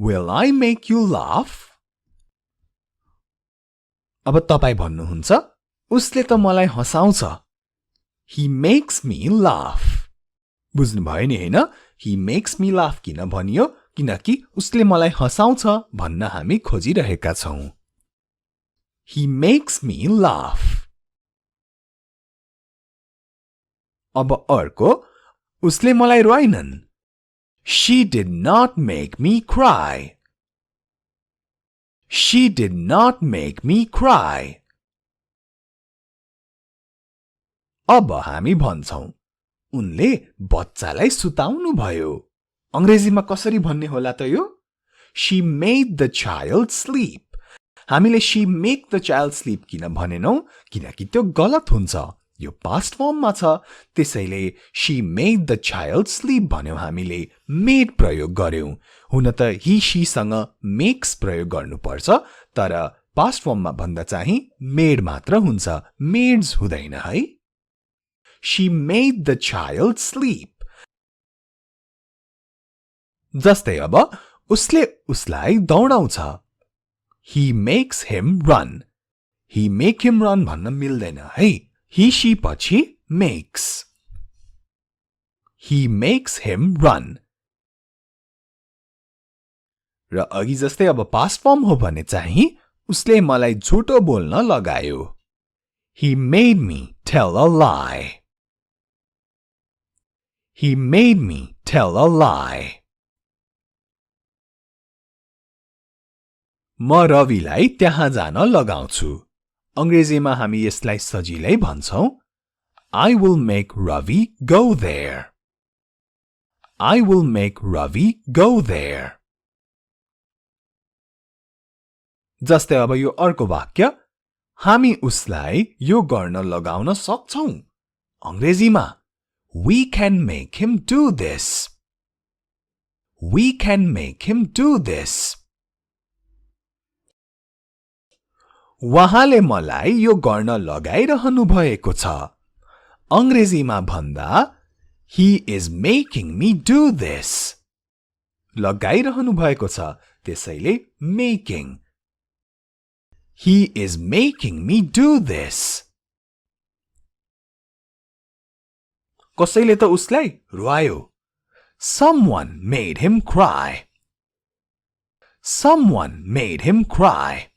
Will I make you laugh? अब तपाई भन्नुहुन्छ उसले त मलाई हँसाउँछ He makes me laugh बुझ्नु भयो नि हैन He makes me laugh किन भनियो किनकि उसले मलाई हँसाउँछ भन्न हामी खोजिरहेका छौं He makes me laugh अब अर्को उसले मलाई रुवाइनन् She did not make me cry She did not make me cry अब हामी भन्छौं उनले बच्चालाई सुताउनु भयो अंग्रेजीमा कसरी भन्ने होला त यो She made the child sleep हामीले she make the child sleep किन भनेनौ किनकि त्यो गलत हुन्छ यो past form मा छ त्यसैले she made the child sleep भन्यौ हामीले made प्रयोग गर्यौं हुन त he she सँग makes प्रयोग गर्नुपर्छ तर past form मा भन्दा चाहिँ made मात्र हुन्छ maids हुँदैन है She made the child sleep जस्तै अब उसले उसलाई दौडाउँछ He makes him run He make him run भन्न मिल्दैन है He she पछि makes He makes him run र अघि जस्तै अब past form हो भने चाहिँ उसले मलाई झुटो बोल्न लगायो He made me tell a lie He made me tell a lie म रविलाई त्यहाँ जान लगाउँछु अंग्रेजीमा हामी यसलाई सजिलै भन्छौं I will make Ravi go there I will make Ravi go there जस्तै अब यो अर्को वाक्य हामी उसलाई यो गर्न लगाउन सक्छौं अंग्रेजीमा We can make him do this We can make him do this उहाँले मलाई यो गर्न लगाइरहनु भएको छ अंग्रेजीमा भन्दा He is making me do this लगाइरहनु भएको छ त्यसैले making He is making me do this कसैले त उसलाई रुवायो Someone made him cry Someone made him cry